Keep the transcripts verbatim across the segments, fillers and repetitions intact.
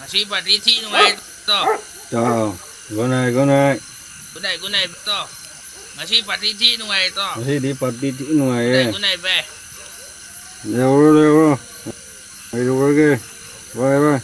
ꯁꯤ ꯄꯥꯔꯇꯤ ꯊꯤ ꯅꯨꯡꯉꯥꯏ ꯇꯣ꯫ ꯆꯥꯎ꯫ Good night, good night꯫ Good night, good night ꯇꯣ꯫ ꯉꯁꯤ ꯄꯥꯔꯇꯤ ꯊꯤ ꯅꯨꯡꯉꯥꯏ ꯇꯣ꯫ ꯉꯁꯤꯗꯤ ꯄꯥꯔꯇꯤ ꯊꯤ ꯅꯨꯡꯉꯥꯏꯌꯦ꯫ Good night, good night ꯚꯥꯏ꯫ ꯂꯩꯍꯧꯔꯣ, ꯂꯩꯍꯧꯔꯣ꯫ ꯀꯩꯗꯧꯔꯒꯦ? Bye, bye꯫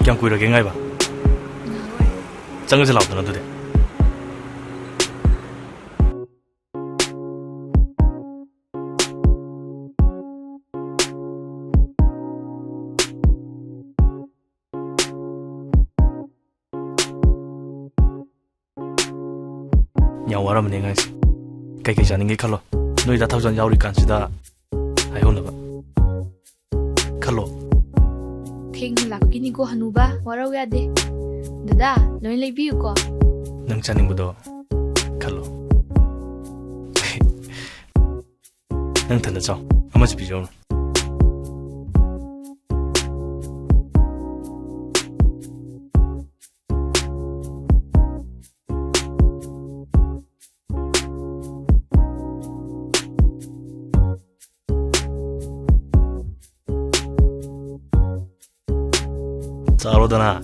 ꯀꯌꯥꯝ ꯀꯨꯏꯔꯒꯦ ꯉꯥꯏꯕ? ꯉꯥꯏꯍꯥꯛ ꯑꯣꯏꯔꯦ꯫ ꯆꯪꯉꯁꯤ ꯂꯥꯛꯑꯣꯗꯅ ꯑꯗꯨꯗꯤ꯫ ꯌꯥꯝ ꯋꯥꯔꯝꯃꯅꯤ ꯑꯉꯥꯡꯁꯦ꯫ ꯀꯩꯀꯩ ꯆꯥꯅꯤꯡꯒꯦ ꯈꯜꯂꯣ꯫ ꯅꯣꯏ ꯗꯥ ꯊꯧꯖꯥꯟ ꯌꯥꯎꯔꯤꯀꯥꯟꯁꯤꯗ ꯍꯥꯏꯍꯧꯅꯕ ꯈꯜꯂꯣ꯫ ꯊꯦꯡꯅ ꯂꯥꯛꯄꯒꯤꯅꯤꯀꯣ ꯍꯅꯨꯕ, ꯋꯥꯔꯧ ꯌꯥꯗꯦ꯫ ꯗꯗꯥ, ꯂꯣꯏ ꯂꯩꯕꯤꯌꯨꯀꯣ꯫ ꯅꯪ ꯆꯥꯅꯤꯡꯕꯗꯣ ꯈꯜꯂꯣ꯫ ꯅꯪ ꯊꯟꯗ ꯆꯥꯎ, ꯑꯃꯁꯨ ꯄꯤꯖꯧꯅ꯫ ꯆꯥꯔꯣꯗꯅ꯫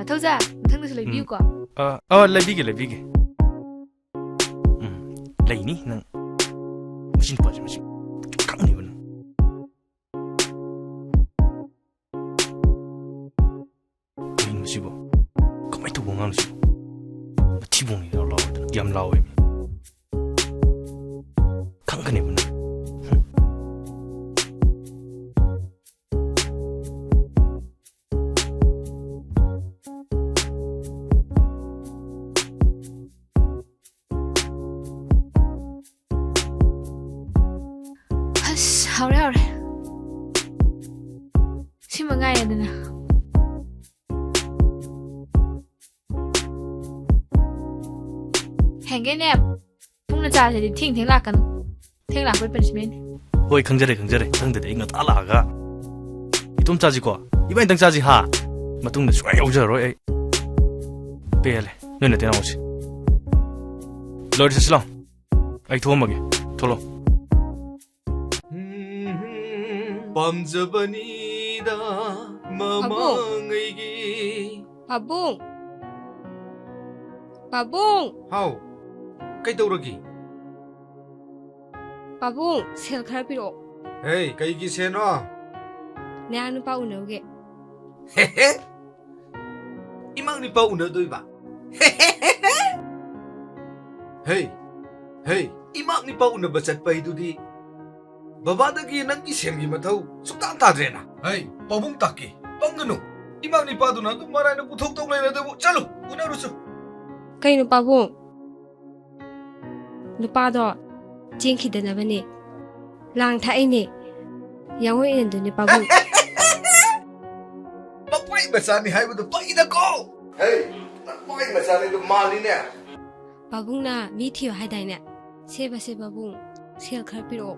ꯊꯧꯖꯥ, ꯃꯊꯪꯗꯁꯨ ꯂꯩꯕꯤꯌꯨꯀꯣ꯫ ꯑ, ꯑ, ꯂꯩꯕꯤꯒꯦ, ꯂꯩꯕꯤꯒꯦ꯫ ꯎꯝ, ꯂꯩꯅꯤ ꯅꯪ꯫ ꯃꯁꯤ ꯅꯨꯄꯥꯁꯦ, ꯃꯁꯤ ꯈꯪꯅꯤꯕ ꯅꯪ꯫ ꯀꯩꯅꯣ ꯁꯤꯕꯣ? ꯀꯃꯥꯏꯅ ꯇꯧꯕ ꯑꯉꯥꯡꯅꯣ ꯁꯤꯕꯣ? ꯃꯊꯤꯕꯣꯡꯅꯤ ꯂꯥꯎ ꯂꯥꯎꯔꯗꯅ꯫ ꯌꯥꯝ ꯂꯥꯎꯋꯦ꯫ ꯈꯪꯒꯅꯦꯕ ꯅꯪ꯫ ꯑꯁ, ꯍꯥꯎꯔꯦ, ꯍꯥꯎꯔꯦ꯫ ꯁꯤꯃ ꯉꯥꯏꯔꯦꯗꯅ꯫ ꯍꯦꯟꯒꯩꯅꯦ꯫ ꯄꯨꯡꯅ ꯆꯥꯁꯤꯗꯤ ꯊꯦꯡ ꯊꯦꯡ ꯂꯥꯛꯀꯅꯨ꯫ ꯊꯦꯡ ꯂꯥꯛꯄꯩ punishment꯫ ꯍꯣꯏ, ꯈꯪꯖꯔꯦ, ꯈꯪꯖꯔꯦ꯫ ꯃꯊꯪꯗꯗꯤ ꯑꯩ ꯉꯟꯇꯥ ꯂꯥꯛꯑꯒ ꯏꯇꯣꯝ ꯆꯥꯁꯤꯀꯣ꯫ ꯏꯕꯥꯅꯤꯇꯪ ꯆꯥꯁꯤ ꯍꯥ꯫ ꯃꯇꯨꯡꯗ ꯁꯨꯡꯌꯥ ꯌꯥꯎꯖꯔꯔꯣꯏ ꯑꯩ꯫ ꯄꯦꯜꯂꯦ꯫ ꯅꯣꯏ ꯅꯠꯇꯦ ꯅꯥꯎꯁꯤ꯫ ꯂꯣꯏꯔꯦ, ꯆꯠꯁꯤ ꯂꯥꯎ꯫ ꯑꯩ ꯊꯣꯛꯑꯝꯃꯒꯦ꯫ ꯊꯣꯛꯂꯛꯑꯣ꯫ ꯄꯥꯝꯖꯕꯅꯤꯗ ꯃꯃꯥꯡꯉꯩꯒꯤ꯫ ꯄꯥꯕꯨꯡ! ꯄꯥꯕꯨꯡ! ꯍꯥꯎ, ꯀꯩꯗꯧꯔꯒꯦ? ꯄꯥꯕꯨꯡ, ꯁꯦꯜ ꯈꯔ ꯄꯤꯔꯛꯑꯣ꯫ ꯍꯦ, ꯀꯩꯒꯤ ꯁꯦꯜꯅꯣ? ꯅꯌꯥ ꯅꯨꯄꯥ ꯎꯅꯧꯒꯦ꯫ ꯍꯦ ꯍꯦ! ꯏꯃꯥ ꯅꯨꯄꯥ ꯎꯅꯗꯣꯏꯕ? ꯍꯦ ꯍꯦ! ꯏꯃꯥ ꯅꯨꯄꯥ ꯎꯅꯕ ꯆꯠꯄ ꯍꯥꯏꯗꯨꯗꯤ ꯕꯕꯥꯗꯒꯤ ꯅꯪꯒꯤ ꯁꯦꯜꯒꯤ ꯃꯊꯧ ꯁꯨꯛꯇꯥ ꯇꯥꯗ꯭ꯔꯦꯅ꯫ ꯍꯩ, ꯄꯥꯕꯨꯡ ꯇꯥꯛꯀꯦ, ꯄꯪꯒꯅꯨ꯫ ꯏꯃꯥ ꯅꯨꯄꯥꯗꯨꯅ ꯑꯗꯨꯝ ꯃꯔꯥꯏꯅ ꯄꯨꯊꯣꯛꯇꯧ ꯂꯩꯔꯦ ꯑꯗꯨꯕꯨ꯫ ꯆꯠꯂꯨ, ꯎꯅꯔꯨꯆꯣ꯫ ꯀꯩꯅꯣ ꯄꯥꯕꯨꯡ? ꯅꯨꯄꯥꯗꯣ ꯆꯦꯟꯈꯤꯗꯅꯕꯅꯦ꯫ ꯂꯥꯡ ꯊꯛꯏꯅꯦ꯫ ꯌꯥꯡꯑꯣꯏ ꯏꯅꯟꯗꯨꯅꯦ ꯄꯥꯕꯨꯡ꯫ ꯃꯄꯥꯏ ꯃꯆꯥꯅꯤ ꯍꯥꯏꯕꯗꯨ ꯐꯩꯗꯀꯣ꯫ ꯍꯩ, ꯃꯄꯥꯏ ꯃꯆꯥꯅꯤꯗꯨ ꯃꯥꯜꯂꯤꯅꯦ꯫ ꯄꯥꯕꯨꯡꯅ ꯃꯤ ꯊꯤꯌꯣ ꯍꯥꯏꯗꯥꯏꯅꯦ? ꯁꯦꯕ ꯁꯦꯕ ꯄꯥꯕꯨꯡ, ꯁꯦꯜ ꯈꯔ ꯄꯤꯔꯛꯑꯣ꯫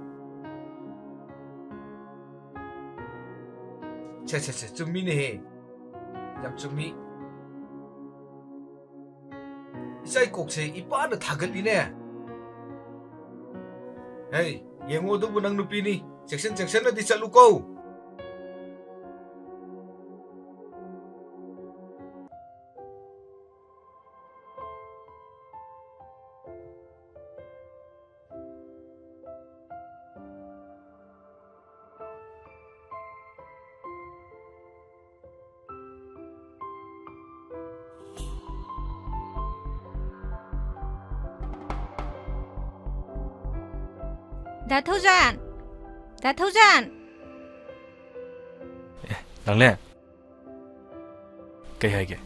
ꯁꯦ, ꯁꯦ, ꯁꯦ, ꯆꯨꯝꯃꯤꯅꯦꯍꯦ꯫ ꯌꯥꯝ ꯆꯨꯝꯃꯤ꯫ ꯏꯆꯥꯏ ꯀꯣꯛꯁꯦ ꯏꯄꯥꯅ ꯊꯥꯒꯠꯂꯤꯅꯦ꯫ ꯍꯩ, ꯌꯦꯡꯉꯣ ꯑꯗꯨꯕꯨ ꯅꯪ ꯅꯨꯄꯤꯅꯤ꯫ ꯆꯦꯛꯁꯤꯟ ꯆꯦꯛꯁꯤꯟꯅꯗꯤ ꯆꯠꯂꯨꯀꯣ꯫ ꯗꯥ ꯊꯧꯖꯥꯟ! ꯗꯥ ꯊꯧꯖꯥꯟ! ꯑꯦ, ꯂꯥꯡꯂꯦꯟ꯫ ꯀꯩ ꯍꯥꯏꯒꯦ?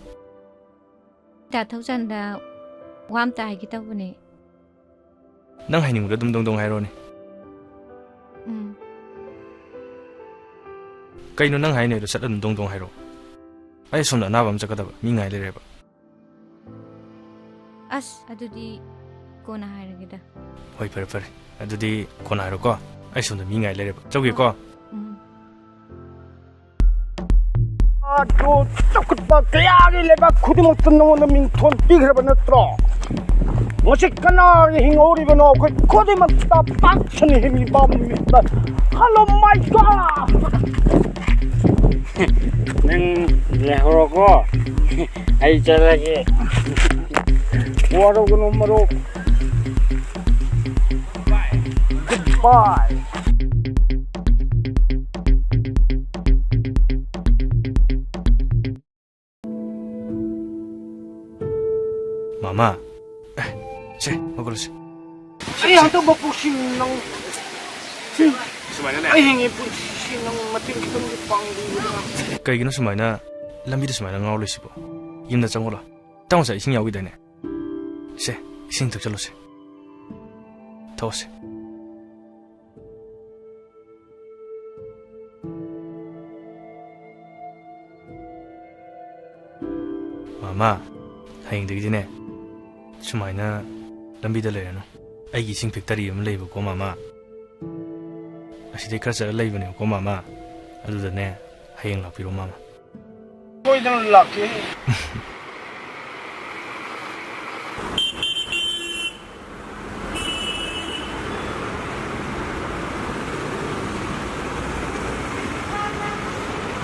ꯗꯥ ꯊꯧꯖꯥꯟꯗ ꯋꯥ ꯑꯝꯇ ꯍꯥꯏꯒꯦ ꯇꯧꯕꯅꯦ꯫ ꯅꯪ ꯍꯥꯏꯅꯤꯡꯕꯗꯣ ꯑꯗꯨꯝ ꯗꯣꯡ ꯗꯣꯡ ꯍꯥꯏꯔꯣꯅꯦ꯫ ꯎꯝ꯫ ꯀꯩꯅꯣ ꯅꯪ ꯍꯥꯏꯅꯤꯡꯉꯤꯗꯣ? ꯁꯠ ꯑꯗꯨꯝ ꯗꯣꯡ ꯗꯣꯡ ꯍꯥꯏꯔꯣ꯫ ꯑꯩ ꯁꯣꯝꯗ ꯑꯅꯥꯕ ꯑꯃ ꯆꯠꯀꯗꯕ, ꯃꯤ ꯉꯥꯏ ꯂꯩꯔꯦꯕ꯫ ꯑꯁ, ꯑꯗꯨꯗꯤ ꯀꯣꯟꯅ ꯍꯥꯏꯔꯒꯦꯗ꯫ ꯍꯣꯏ, ꯐꯔꯦ, ꯐꯔꯦ꯫ ꯑꯗꯨꯗꯤ ꯀꯣꯟꯅ ꯍꯥꯏꯔꯣꯀꯣ꯫ ꯑꯩ ꯁꯣꯝꯗ ꯃꯤ ꯉꯥꯏ ꯂꯩꯔꯦꯕ꯫ ꯆꯧꯒꯦꯀꯣ? ꯎꯝ꯫ ꯑꯗꯣ ꯆꯥꯎꯈꯠꯄ ꯀꯌꯥꯒꯤ ꯂꯩꯕꯥꯛ ꯈꯨꯗꯤꯡꯃꯛꯇ ꯅꯉꯣꯟꯗ ꯃꯤꯡꯊꯣꯟ ꯄꯤꯈ꯭ꯔꯕ ꯅꯠꯇ꯭ꯔꯣ? ꯉꯁꯤ ꯀꯅꯥꯒꯤ ꯍꯤꯡꯍꯧꯔꯤꯕꯅꯣ? ꯑꯩꯈꯣꯏ ꯈꯨꯗꯤꯡꯃꯛꯇ ꯄꯥꯛꯁꯅꯤ ꯍꯤꯡꯂꯤꯕ ꯃꯤꯠꯇ꯫ Hello, my God! ꯅꯪ ꯂꯩꯍꯧꯔꯣꯀꯣ꯫ ꯑꯩ ꯆꯠꯂꯒꯦ꯫ ꯋꯥꯔꯧꯒꯅꯨ, ꯃꯔꯨꯞ꯫ Goodbye. ꯃꯃꯥ꯫ ꯑꯦ, ꯁꯦ, ꯍꯧꯒꯠꯂꯁꯦ꯫ ꯑꯩ ꯍꯟꯗꯛ ꯃꯄꯣꯛꯁꯤ ꯅꯪ, ꯁꯨꯃꯥꯏꯅꯅꯦ꯫ ꯑꯩ ꯍꯤꯡꯉꯤ ꯄꯨꯟꯁꯤꯁꯤ ꯅꯪ ꯃꯇꯦꯡ ꯈꯤꯇꯪꯗꯤ ꯄꯥꯡꯕꯤꯌꯨꯗꯅ꯫ ꯀꯩꯒꯤꯅꯣ ꯁꯨꯃꯥꯏꯅ ꯂꯝꯕꯤꯗ ꯁꯨꯃꯥꯏꯅ ꯉꯥꯎꯔ ꯂꯩꯁꯤꯕꯣ? ꯌꯨꯝꯗ ꯆꯪꯉꯣ ꯂꯥꯎ꯫ ꯇꯥꯃꯣ, ꯉꯁꯥꯏ ꯏꯁꯤꯡ ꯌꯥꯎꯈꯤꯗꯥꯏꯅꯦ? ꯁꯦ, ꯏꯁꯤꯡ ꯊꯛꯆꯜꯂꯨꯁꯦ꯫ ꯊꯛꯑꯣꯁꯦ꯫ ꯃꯃꯥ, ꯍꯌꯦꯡꯗꯒꯤꯗꯤꯅꯦ, ꯁꯨꯃꯥꯏꯅ ꯂꯝꯕꯤꯗ ꯂꯩꯔꯅꯨ꯫ ꯑꯩꯒꯤ ꯏꯁꯤꯡ factory ꯑꯃ ꯂꯩꯕꯀꯣ, ꯃꯃꯥ꯫ ꯑꯁꯤꯗꯩ ꯈꯔ ꯆꯠꯂ ꯂꯩꯕꯅꯦꯕꯀꯣ, ꯃꯃꯥ꯫ ꯑꯗꯨꯗꯅꯦ, ꯍꯌꯦꯡ ꯂꯥꯛꯄꯤꯔꯣ, ꯃꯃꯥ꯫ ꯁꯣꯏꯗꯅ ꯂꯥꯛꯀꯦ꯫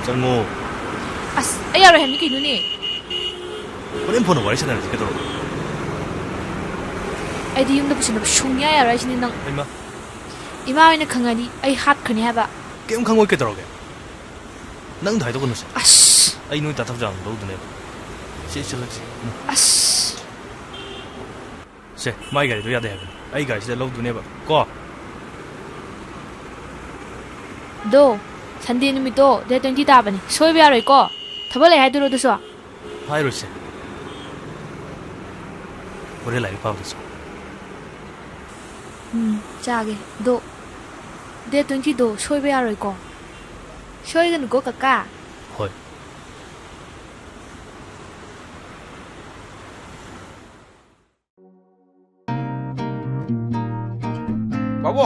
ꯆꯪꯉꯣ꯫ ꯑꯁ, ꯑꯩ ꯌꯥꯔꯣꯏ ꯍꯥꯏꯕꯅꯤ ꯀꯩꯅꯣꯅꯦ? ꯍꯣꯔꯦꯟ ꯐꯣꯟꯗ ꯋꯥꯔꯤ ꯁꯥꯟꯅꯔꯁꯤ ꯀꯩꯗꯧꯔꯒꯦ? ꯑꯩꯗꯤ ꯌꯨꯝꯗ ꯄꯨꯁꯤꯟꯅꯕ ꯁꯨꯡꯌꯥ ꯌꯥꯔꯣꯏ ꯍꯥꯏꯁꯤꯅꯤ ꯅꯪ꯫ ꯍꯩꯃꯥ꯫ ꯏꯃꯥ ꯍꯣꯏꯅ ꯈꯪꯉꯗꯤ ꯑꯩ ꯍꯥꯠꯈ꯭ꯔꯅꯤ ꯍꯥꯏꯕ꯫ ꯀꯩꯝ ꯈꯪꯉꯣꯏ ꯀꯩꯗꯧꯔꯒꯦ? ꯅꯪꯗ ꯍꯥꯏꯗꯣꯛꯀꯅꯨꯁꯦ꯫ ꯑꯁ꯫ ꯑꯩ ꯅꯣꯏ ꯇꯥꯊꯣꯛ ꯆꯥꯝ ꯂꯧꯗꯨꯅꯦꯕ꯫ ꯁꯦ, ꯆꯠꯂꯁꯤ꯫ ꯎꯝ꯫ ꯑꯁ꯫ ꯁꯦ, ꯃꯥꯏ ꯒꯥꯔꯤꯗꯣ ꯌꯥꯗꯦ ꯍꯥꯏꯕꯅꯤ꯫ ꯑꯩ ꯒꯥꯔꯤꯁꯤꯗ ꯂꯧꯗꯨꯅꯦꯕ꯫ ꯀꯣ? ꯑꯗꯣ, ꯁꯟꯗꯦ ꯅꯨꯃꯤꯠꯇꯣ, ꯗꯦꯠ ꯇ꯭ꯋꯦꯟꯇꯤ ꯇꯥꯕꯅꯤ, ꯁꯣꯏꯕ ꯌꯥꯔꯣꯏꯀꯣ? ꯊꯕꯛ ꯂꯩ ꯍꯥꯏꯗꯨꯔꯣ ꯑꯗꯨꯁꯨ? ꯍꯥꯏꯔꯣꯏꯁꯦ꯫ ꯍꯣꯔꯦꯟ ꯂꯥꯏꯔꯤꯛ ꯄꯥꯕꯗꯁꯨ꯫ ꯎꯝ, ꯆꯥꯒꯦ꯫ ꯑꯗꯣ, ꯗꯦꯠ ꯇ꯭ꯋꯦꯟꯇꯤꯗꯣ ꯁꯣꯏꯕ ꯌꯥꯔꯣꯏꯀꯣ? ꯁꯣꯏꯒꯅꯨꯀꯣ, ꯀꯀꯥ꯫ ꯍꯣꯏ꯫ ꯄꯥꯕꯣ!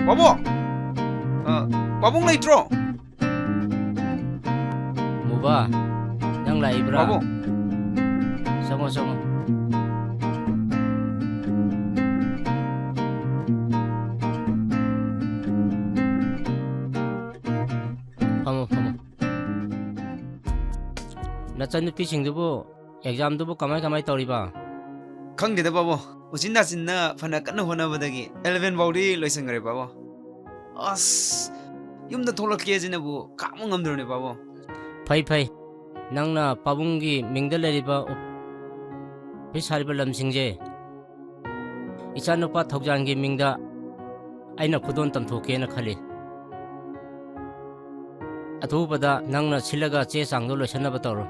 ꯄꯥꯕꯣ! ꯑ, ꯄꯥꯕꯨꯡ ꯂꯩꯇ꯭ꯔꯣ? ꯃꯨꯕ, ꯅꯪ ꯂꯥꯛꯏꯕ꯭ꯔꯥ? ꯄꯥꯕꯨꯡ꯫ ꯆꯪꯉꯣ, ꯆꯪꯉꯣ꯫ ꯐꯝꯃꯣ, ꯐꯝꯃꯣ꯫ ꯅꯆꯟꯅꯨꯄꯤꯁꯤꯡꯗꯨꯕꯨ ꯑꯦꯛꯖꯥꯝꯗꯨꯕꯨ ꯀꯃꯥꯏ ꯀꯃꯥꯏ ꯇꯧꯔꯤꯕ? ꯈꯪꯗꯦꯗ ꯄꯥꯕꯣ, ꯎꯆꯤꯟ ꯅꯥꯆꯤꯟꯅ ꯐꯅ ꯀꯟꯅ ꯍꯣꯠꯅꯕꯗꯒꯤ ꯑꯦꯂꯚꯦꯟ ꯐꯥꯎꯗꯤ ꯂꯣꯏꯁꯤꯟꯈ꯭ꯔꯦ ꯄꯥꯕꯣ꯫ ꯑꯁ, ꯌꯨꯝꯗ ꯊꯣꯛꯂꯛꯀꯦ ꯁꯤꯅꯕꯨ ꯈꯥꯡꯕ ꯉꯝꯗ꯭ꯔꯕꯅꯦ ꯄꯥꯕꯣ꯫ ꯐꯩ ꯐꯩ, ꯅꯪꯅ ꯄꯥꯕꯨꯡꯒꯤ ꯃꯤꯡꯗ ꯂꯩꯔꯤꯕ ꯑꯣꯐꯤꯁ ꯍꯥꯏꯔꯤꯕ ꯂꯝꯁꯤꯡꯁꯦ ꯏꯆꯥꯅꯨꯄꯥ ꯊꯧꯖꯥꯟꯒꯤ ꯃꯤꯡꯗ ꯑꯩꯅ ꯈꯨꯗꯣꯜ ꯇꯝꯊꯣꯛꯀꯦꯅ ꯈꯜꯂꯤ꯫ ꯑꯊꯨꯕꯗ ꯅꯪꯅ ꯁꯤꯜꯂꯒ ꯆꯦ ꯆꯥꯡꯗꯣ ꯂꯣꯏꯁꯤꯟꯅꯕ ꯇꯧꯔꯣ꯫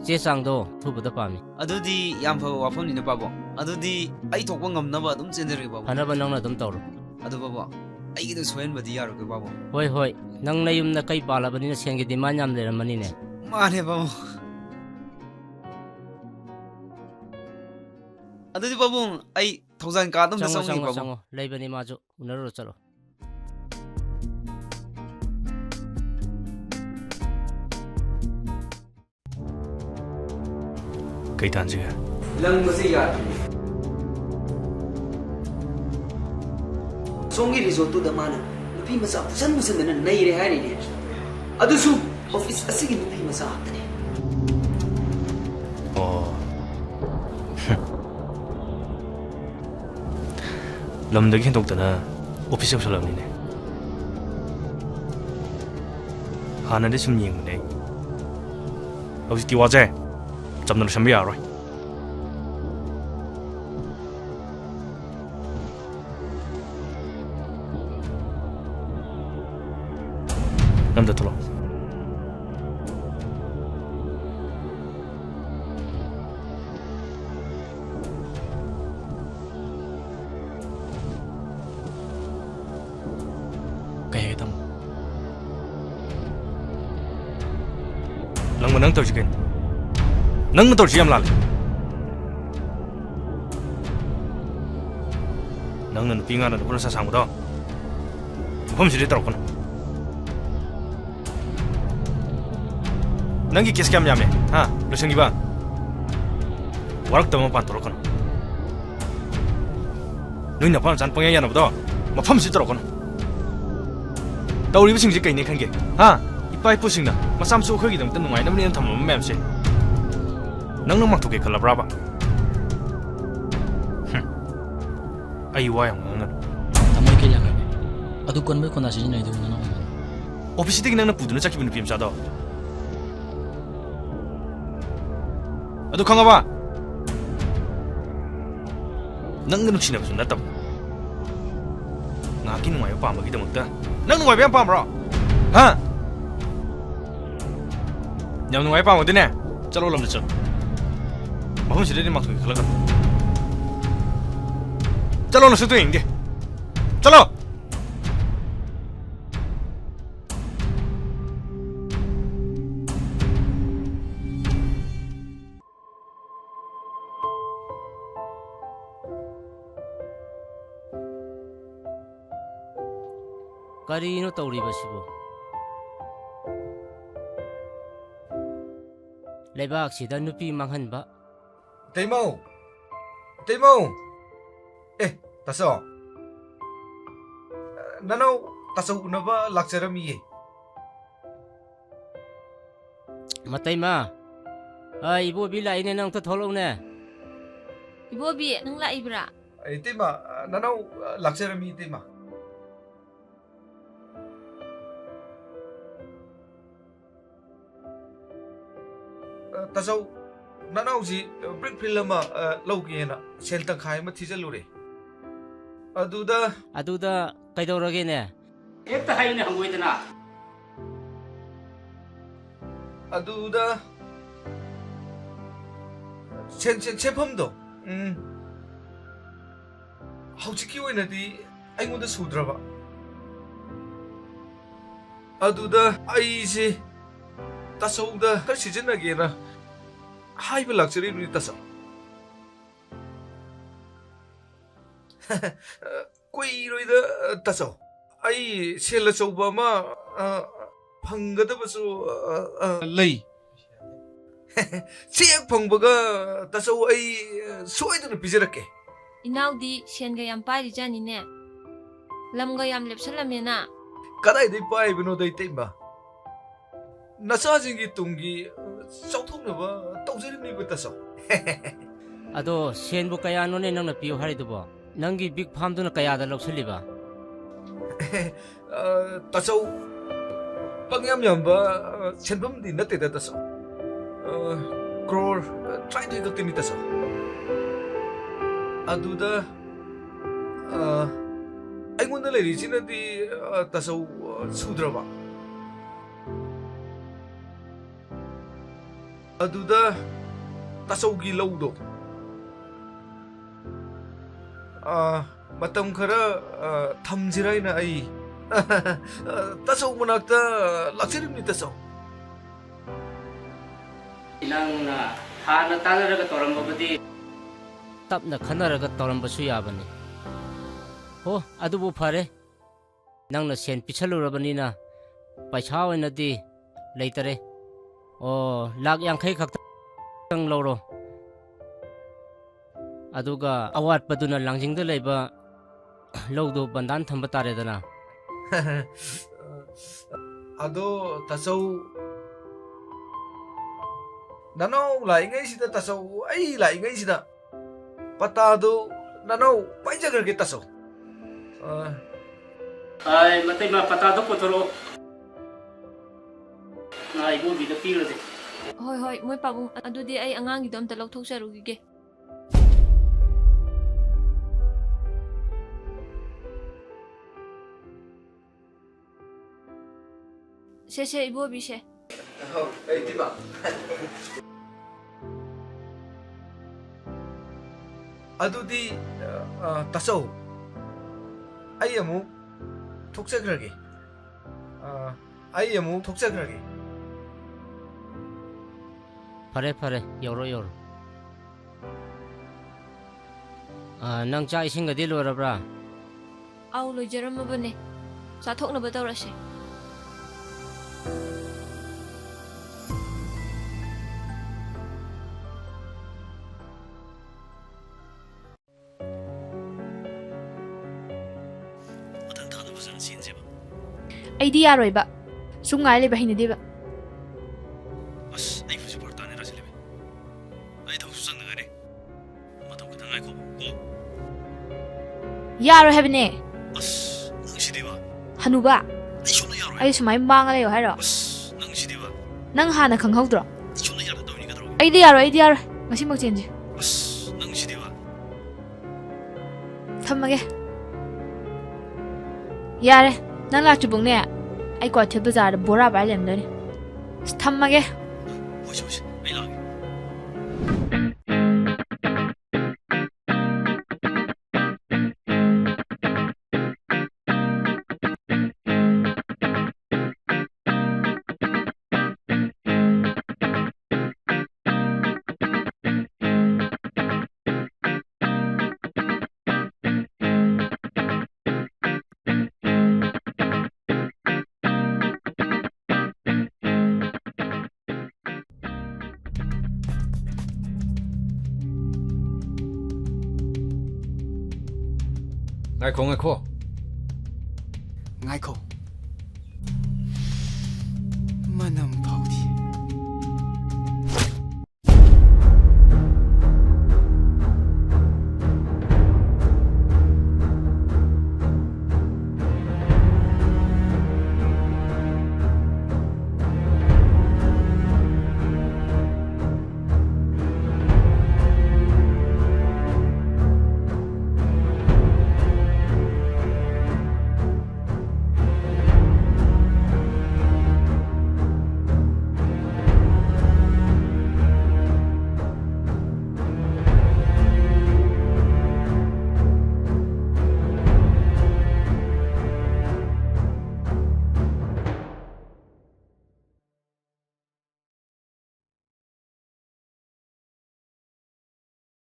ꯆꯦ ꯆꯥꯡꯗꯣ ꯑꯊꯨꯕꯗ ꯄꯥꯝꯃꯤ꯫ ꯑꯗꯨꯗꯤ ꯌꯥꯝ ꯐꯕ ꯋꯥꯐꯝꯅꯤꯅꯦ ꯄꯥꯕꯣ꯫ ꯑꯗꯨꯗꯤ ꯑꯩ ꯊꯣꯛꯄ ꯉꯝꯅꯕ ꯑꯗꯨꯝ ꯆꯦꯟꯖꯔꯒꯦ ꯄꯥꯕꯣ꯫ ꯐꯅꯕ ꯅꯪꯅ ꯑꯗꯨꯝ ꯇꯧꯔꯣ꯫ ꯑꯗꯨ ꯄꯥꯕꯣ, ꯑꯩꯒꯤꯗꯣ ꯁꯣꯏꯍꯟꯕꯗꯤ ꯌꯥꯔꯣꯏꯀꯣ ꯄꯥꯕꯣ꯫ ꯍꯣꯏ ꯍꯣꯏ, ꯅꯪ ꯅꯌꯨꯝꯗ ꯀꯩ ꯄꯥꯜꯂꯕꯅꯤꯅ ꯁꯦꯟꯒꯤ ꯗꯤꯃꯥꯟ ꯌꯥꯝ ꯂꯩꯔꯝꯃꯅꯤꯅꯦ꯫ ꯃꯥꯅꯦ ꯄꯥꯕꯣ꯫ ꯑꯗꯨꯗꯤ ꯄꯥꯕꯨꯡ, ꯑꯩ ꯊꯧꯖꯥꯟ ꯀꯥꯗ ꯑꯝꯇ ꯆꯪꯉꯣ, ꯆꯪꯉꯨꯒꯦ ꯆꯪꯉꯣ, ꯄꯥꯕꯨꯡ꯫ ꯆꯪꯉꯣ꯫ ꯂꯩꯕꯅꯤ ꯃꯥꯁꯨ꯫ ꯎꯅꯔꯨꯔꯣ, ꯆꯠꯂꯣ꯫ ꯀꯩ ꯇꯥꯟꯁꯤꯒꯦ? ꯂꯪꯕꯁꯦ ꯌꯥꯗ꯭ꯔꯦ꯫ ꯁꯣꯝꯒꯤ ꯔꯤꯖꯣꯔꯠꯇꯨꯗ ꯃꯥꯅ ꯅꯨꯄꯤ ꯃꯆꯥ ꯄꯨꯁꯟ ꯄꯨꯁꯟꯗꯅ ꯅꯩꯔꯦ ꯍꯥꯏꯔꯤꯅꯦ꯫ ꯑꯗꯨꯁꯨ ꯑꯣꯐꯤꯁ ꯑꯁꯤꯒꯤ ꯅꯨꯄꯤ ꯃꯆꯥ ꯉꯥꯛꯇꯅꯦ꯫ ꯑꯣ꯫ ꯂꯝꯗꯒꯤ ꯍꯦꯟꯗꯣꯛꯇꯅ ꯑꯣꯐꯤꯁ ꯌꯧꯁꯜꯂꯕꯅꯤꯅꯦ꯫ ꯍꯥꯟꯅꯗꯤ ꯁꯨꯝ ꯌꯦꯡꯕꯅꯦ ꯑꯩ꯫ ꯍꯧꯖꯤꯛꯇꯤ ꯋꯥꯖꯩ꯫ ꯆꯝꯅ ꯂꯣꯏꯁꯟꯕ ꯌꯥꯔꯔꯣꯏ꯫ ꯑꯝꯇ ꯊꯣꯛꯂꯛꯑꯣ꯫ ꯀꯩ ꯍꯥꯏꯒꯦ ꯇꯥꯃꯣ? ꯂꯪꯕ, ꯅꯪ ꯇꯧꯔꯤꯁꯤ ꯀꯩꯅꯣ? ꯅꯪꯅ ꯇꯧꯔꯤꯁꯤ ꯌꯥꯝ ꯂꯥꯜꯂꯦ꯫ ꯅꯪꯅ ꯅꯨꯄꯤ ꯑꯉꯥꯡꯗ ꯅꯈꯨꯠ ꯅꯁꯥ ꯁꯥꯡꯕꯗꯣ ꯃꯐꯝꯁꯤꯗ ꯇꯧꯔꯛꯀꯅꯨ꯫ ꯅꯪꯒꯤ ꯀꯦꯁ ꯀꯌꯥꯝ ꯌꯥꯝꯃꯦ? ꯍꯥ? ꯂꯣꯏꯁꯟꯈꯤꯕ? ꯋꯥꯔꯛꯇꯕ ꯃꯄꯥꯟ ꯊꯣꯛꯂꯛꯀꯅꯨ꯫ ꯅꯣꯏ ꯅꯄꯥ ꯅꯆꯥꯅ ꯄꯪꯌꯥ ꯌꯥꯅꯕꯗꯣ ꯃꯐꯝꯁꯤ ꯇꯧꯔꯛꯀꯅꯨ꯫ ꯇꯧꯔꯤꯕꯁꯤꯡꯁꯦ ꯀꯩꯅꯦ ꯈꯟꯒꯦ? ꯍꯥ? ꯏꯄꯥ ꯏꯄꯨꯁꯤꯡꯅ ꯃꯆꯥ ꯃꯁꯨ ꯑꯩꯈꯣꯏꯒꯤꯗꯃꯛꯇ ꯅꯨꯡꯉꯥꯏꯅꯕꯅꯦꯅ ꯊꯝꯃꯝꯕ ꯃꯌꯥꯝꯁꯦ ꯅꯪꯅ ꯃꯥꯡꯊꯣꯛꯀꯦ ꯈꯜꯂꯕ꯭ꯔꯥꯕ? ꯍꯨꯝ꯫ ꯑꯩ ꯋꯥ ꯌꯥꯝ ꯉꯥꯡꯒꯅꯨ꯫ ꯇꯥꯃꯣ, ꯑꯩ ꯀꯩ ꯂꯥꯟꯈ꯭ꯔꯒꯦ? ꯑꯗꯨ ꯀꯣꯟꯕꯩ ꯈꯣꯟꯗꯥ ꯁꯤꯖꯤꯟꯅꯩꯗꯨꯕꯨ ꯅꯅꯥꯎ ꯑꯣꯏꯔꯝꯒꯅꯤ꯫ ꯑꯣꯐꯤꯁꯇꯒꯤ ꯅꯪꯅ ꯄꯨꯗꯨꯅ ꯆꯠꯈꯤꯕ ꯅꯨꯄꯤ ꯃꯆꯥꯗꯣ꯫ ꯑꯗꯨ ꯈꯪꯉꯕ? ꯅꯪꯒ ꯅꯨꯡꯁꯤꯅꯕꯁꯨ ꯅꯠꯇꯕ꯫ ꯉꯥꯏꯍꯥꯛꯀꯤ ꯅꯨꯡꯉꯥꯏꯕ ꯄꯥꯝꯕꯒꯤꯗꯃꯛꯇ꯫ ꯅꯪ ꯅꯨꯡꯉꯥꯏꯕ ꯌꯥꯝ ꯄꯥꯝꯕ꯭ꯔꯣ? ꯍꯥ? ꯌꯥꯝ ꯅꯨꯡꯉꯥꯏꯕ ꯄꯥꯝꯃꯗꯤꯅꯦ, ꯆꯠꯂꯣ, ꯂꯝꯗ ꯆꯠꯂꯣ꯫ ꯃꯐꯝꯁꯤꯗꯩꯗꯤ ꯃꯥꯡꯊꯣꯛꯀꯦ ꯈꯜꯂꯛꯀꯅꯨ꯫ ꯆꯠꯂꯣ, ꯅꯁꯛꯇꯣ ꯌꯦꯡꯅꯤꯡꯗꯦ꯫ ꯆꯠꯂꯣ! ꯀꯔꯤꯅꯣ ꯇꯧꯔꯤꯕꯁꯤꯕꯨ? ꯂꯩꯕꯥꯛꯁꯤꯗ ꯅꯨꯄꯤ ꯃꯥꯡꯍꯟꯕ꯫ ꯏꯇꯩꯃꯧ! ꯏꯇꯩꯃꯧ! ꯑꯦ, ꯇꯥꯆꯧ! ꯅꯅꯥꯎ ꯇꯥꯆꯧ ꯎꯅꯕ ꯂꯥꯛꯆꯔꯝꯃꯤꯌꯦ꯫ ꯃꯇꯩꯃ, ꯑ, ꯏꯕꯣꯕꯤ ꯂꯥꯛꯏꯅꯦ, ꯅꯪ ꯑꯝꯇ ꯊꯣꯛꯂꯛꯎꯅꯦ꯫ ꯏꯕꯣꯕꯤ, ꯅꯪ ꯂꯥꯛꯏꯕ꯭ꯔꯥ? ꯏꯇꯩꯃ, ꯅꯅꯥꯎ ꯂꯥꯛꯆꯔꯝꯃꯤ, ꯏꯇꯩꯃ꯫ ꯑ, ꯇꯥꯆꯧ, ꯅꯅꯥꯎꯁꯤ ꯕ꯭ꯔꯤꯛ ꯐꯤꯜ ꯑꯃ, ꯑ, ꯂꯧꯒꯦꯅ ꯁꯦꯟ ꯇꯪꯈꯥꯏ ꯑꯃ ꯊꯤꯖꯜꯂꯨꯔꯦ꯫ ꯑꯗꯨꯗ ꯑꯗꯨꯗ ꯀꯩꯗꯧꯔꯒꯦꯅꯦ? ꯍꯦꯛꯇ ꯍꯥꯏꯌꯨꯅꯦ, ꯍꯪꯒꯣꯏꯗꯅ꯫ ꯑꯗꯨꯗ ꯁꯦꯟ-, ꯁꯦꯟ-, ꯁꯦꯟꯐꯝꯗꯣ, ꯎꯝ, ꯍꯧꯖꯤꯛꯀꯤ ꯑꯣꯏꯅꯗꯤ ꯑꯩꯉꯣꯟꯗ ꯁꯨꯗ꯭ꯔꯕ꯫ ꯑꯗꯨꯗ ꯑꯩꯁꯦ ꯇꯥꯆꯧꯗ ꯈꯔ ꯁꯤꯖꯤꯟꯅꯒꯦꯅ ꯍꯥꯏꯕ ꯂꯥꯛꯆꯔꯤꯕꯅꯤ, ꯇꯥꯆꯧ꯫ ꯀꯨꯏꯔꯣꯏꯗ, ꯇꯥꯆꯧ꯫ ꯑꯩ ꯁꯦꯜ ꯑꯆꯧꯕ ꯑꯃ, ꯑ, ꯐꯪꯒꯗꯕꯁꯨ, ꯑ, ꯑ, ꯂꯩ꯫ ꯆꯦꯛ ꯐꯪꯕꯒ, ꯇꯥꯆꯧ, ꯑꯩ, ꯑ, ꯁꯣꯏꯗꯅ ꯄꯤꯖꯔꯛꯀꯦ꯫ ꯏꯅꯥꯎꯗꯤ ꯁꯦꯟꯒ ꯌꯥꯝ ꯄꯥꯏꯔꯤꯖꯥꯠꯅꯤꯅꯦ꯫ ꯂꯝꯒ ꯌꯥꯝ ꯂꯦꯞꯁꯜꯂꯝꯃꯦꯅ꯫ ꯀꯗꯥꯏꯗꯩ ꯄꯥꯏꯕꯅꯣꯗ, ꯏꯇꯩꯃ? ꯅꯆꯥꯁꯤꯡꯒꯤ ꯇꯨꯡꯒꯤ, ꯑ, ꯆꯥꯎꯊꯣꯛꯅꯕ ꯇꯧꯖꯔꯤꯕꯅꯤꯕ, ꯇꯥꯆꯧ꯫ ꯑꯗꯣ ꯁꯦꯟꯕꯨ ꯀꯌꯥꯅꯣꯅꯦ ꯅꯪꯅ ꯄꯤꯌꯨ ꯍꯥꯏꯔꯤꯗꯨꯕꯣ? ꯅꯪꯒꯤ ꯕꯤꯛ ꯐꯥꯝꯗꯨꯅ ꯀꯌꯥꯗ ꯂꯧꯁꯤꯜꯂꯤꯕ? ꯑ, ꯇꯥꯆꯧ, ꯄꯪꯌꯥꯝ ꯌꯥꯝꯕ, ꯑ, ꯁꯦꯟꯐꯝꯗꯤ ꯅꯠꯇꯦꯗ, ꯇꯥꯆꯧ꯫ ꯑ, ꯀ꯭ꯔꯣꯔ, ꯑ, ꯇꯔꯥꯅꯤꯊꯣꯏ ꯈꯛꯇꯅꯤ, ꯇꯥꯆꯧ꯫ ꯑꯗꯨꯗ, ꯑ, ꯑꯩꯉꯣꯟꯗ ꯂꯩꯔꯤꯁꯤꯅꯗꯤ, ꯑ, ꯇꯥꯆꯧ, ꯑ, ꯁꯨꯗ꯭ꯔꯕ? ꯑꯗꯨꯗ ꯇꯥꯆꯧꯒꯤ ꯂꯧꯗꯣ, ꯑ, ꯃꯇꯝ ꯈꯔ, ꯑ, ꯊꯝꯁꯤꯔꯥ ꯍꯥꯏꯅ ꯑꯩ, ꯑ, ꯇꯥꯆꯧ ꯃꯅꯥꯛꯇ ꯂꯥꯛꯆꯔꯤꯕꯅꯤ, ꯇꯥꯆꯧ꯫ ꯅꯪꯅ ꯍꯥꯟꯅ ꯇꯥꯟꯅꯔꯒ ꯇꯧꯔꯝꯕꯕꯨꯗꯤ꯫ ꯇꯞꯅ ꯈꯟꯅꯔꯒ ꯇꯧꯔꯝꯕꯁꯨ ꯌꯥꯕꯅꯤ꯫ ꯍꯣ, ꯑꯗꯨꯕꯨ ꯐꯔꯦ꯫ ꯅꯪꯅ ꯁꯦꯟ ꯄꯤꯁꯜꯂꯨꯔꯕꯅꯤꯅ ꯄꯩꯁꯥ ꯑꯣꯏꯅꯗꯤ ꯂꯩꯇꯔꯦ꯫ ꯑꯣ, ꯂꯥꯛ ꯌꯥꯡꯈꯩ ꯈꯛꯇꯪ ꯂꯧꯔꯣ꯫ ꯑꯗꯨꯒ ꯑꯋꯥꯠꯄꯗꯨꯅ ꯂꯥꯡꯖꯤꯡꯗ ꯂꯩꯕ ꯂꯧꯗꯨ ꯕꯟꯗꯥꯟ ꯊꯝꯕ ꯇꯥꯔꯦꯗꯅ꯫ ꯑꯗꯣ ꯇꯥꯆꯧ, ꯅꯅꯥꯎ ꯂꯥꯛꯏꯉꯩꯁꯤꯗ, ꯇꯥꯆꯧ, ꯑꯩ ꯂꯥꯛꯏꯉꯩꯁꯤꯗ ꯄꯇꯥꯗꯨ ꯅꯅꯥꯎ ꯄꯥꯏꯖꯈ꯭ꯔꯒꯦ, ꯇꯥꯆꯧ꯫ ꯑ꯫ ꯑꯥꯏ, ꯃꯇꯩꯃ, ꯄꯇꯥꯗꯣ ꯄꯨꯊꯣꯔꯛꯑꯣ꯫ ꯉꯥ ꯏꯕꯣꯕꯤꯗ ꯄꯤꯔꯨꯔꯁꯦ꯫ ꯍꯣꯏ, ꯍꯣꯏ, ꯃꯣꯏ ꯄꯥꯕꯨꯡ, ꯑꯗꯨꯗꯤ ꯑꯩ ꯑꯉꯥꯡꯒꯤꯗꯣ ꯑꯝꯇ ꯂꯧꯊꯣꯛꯆꯔꯨꯈꯤꯒꯦ꯫ ꯁꯦ, ꯁꯦ, ꯏꯕꯣꯕꯤꯁꯦ꯫ ꯑꯗꯨꯗꯤ, ꯑ, ꯑ, ꯇꯥꯆꯧ, ꯑꯩ ꯑꯃꯨꯛ ꯊꯣꯛꯆꯈ꯭ꯔꯒꯦ꯫ ꯑ, ꯑꯩ ꯑꯃꯨꯛ ꯊꯣꯛꯆꯈ꯭ꯔꯒꯦ꯫ ꯐꯔꯦ, ꯐꯔꯦ, ꯌꯧꯔꯣ, ꯌꯧꯔꯣ꯫ ꯑ, ꯅꯪ ꯆꯥꯛ ꯏꯁꯤꯡꯒꯗꯤ ꯂꯣꯏꯔꯕ꯭ꯔꯥ? ꯑꯥꯎ, ꯂꯣꯏꯖꯔꯝꯃꯕꯅꯦ꯫ ꯆꯥꯊꯣꯛꯅꯕ ꯇꯧꯔꯁꯦ꯫ ꯃꯊꯪ ꯊꯥꯗ ꯐꯖꯅ ꯆꯦꯟꯁꯦꯕ꯫ ꯑꯩꯗꯤ ꯌꯥꯔꯣꯏꯕ꯫ ꯁꯨꯝ ꯉꯥꯏ ꯂꯩꯕ ꯍꯩꯅꯗꯦꯕ꯫ ꯑꯁ, ꯑꯩ ꯍꯧꯖꯤꯛ ꯐꯔꯛ ꯇꯥꯅꯤ, ꯔꯥꯁꯤ ꯂꯩꯕꯤ꯫ ꯑꯩ ꯊꯕꯛꯁꯨ ꯆꯪꯅꯉꯥꯏꯔꯦ꯫ ꯃꯇꯝ ꯈꯤꯇꯪ ꯉꯥꯏꯈꯣ ꯀꯣ꯫ ꯌꯥꯔꯣꯏ ꯍꯥꯏꯕꯅꯦ꯫ ꯑꯁ, ꯅꯪ ꯁꯤꯗꯤꯕ꯫ ꯍꯅꯨꯕ꯫ ꯑꯩ ꯁꯨꯡꯌꯥ ꯌꯥꯔꯣꯏ꯫ ꯑꯩ ꯁꯨꯃꯥꯏ ꯃꯥꯡꯉ ꯂꯩꯌꯣ ꯍꯥꯏꯔꯣ? ꯑꯁ, ꯅꯪ ꯁꯤꯗꯤꯕ꯫ ꯅꯪ ꯍꯥꯟꯅ ꯈꯪꯍꯧꯗ꯭ꯔꯣ? ꯑꯩ ꯁꯨꯡꯌꯥ ꯌꯥꯗ ꯇꯧꯔꯤꯅꯤ ꯀꯩꯗꯧꯔꯒꯦ? ꯑꯩꯗꯤ ꯌꯥꯔꯣꯏ, ꯑꯩꯗꯤ ꯌꯥꯔꯣꯏ꯫ ꯉꯁꯤꯃꯛ ꯆꯦꯟꯁꯦ꯫ ꯑꯁ, ꯅꯪ ꯁꯤꯗꯤꯕ꯫ ꯊꯝꯃꯒꯦ꯫ ꯌꯥꯔꯦ, ꯅꯪ ꯂꯥꯛꯇ꯭ꯔꯤꯕꯨꯛꯅꯦ ꯑꯩ ꯀ꯭ꯋꯥꯊꯦꯜ ꯕꯖꯥꯔꯗ ꯕꯣꯔꯥ ꯄꯥꯏ ꯂꯩꯔꯝꯗꯣꯏꯅꯦ꯫ ꯑꯁ, ꯊꯝꯃꯒꯦ꯫ ꯍꯣꯏꯁꯦ, ꯍꯣꯏꯁꯦ, ꯑꯩ ꯂꯥꯛꯑꯒꯦ꯫ ꯉꯥꯏꯈꯣ, ꯉꯥꯏꯈꯣ꯫ ꯉꯥꯏꯈꯣ꯫ ꯃꯅꯝ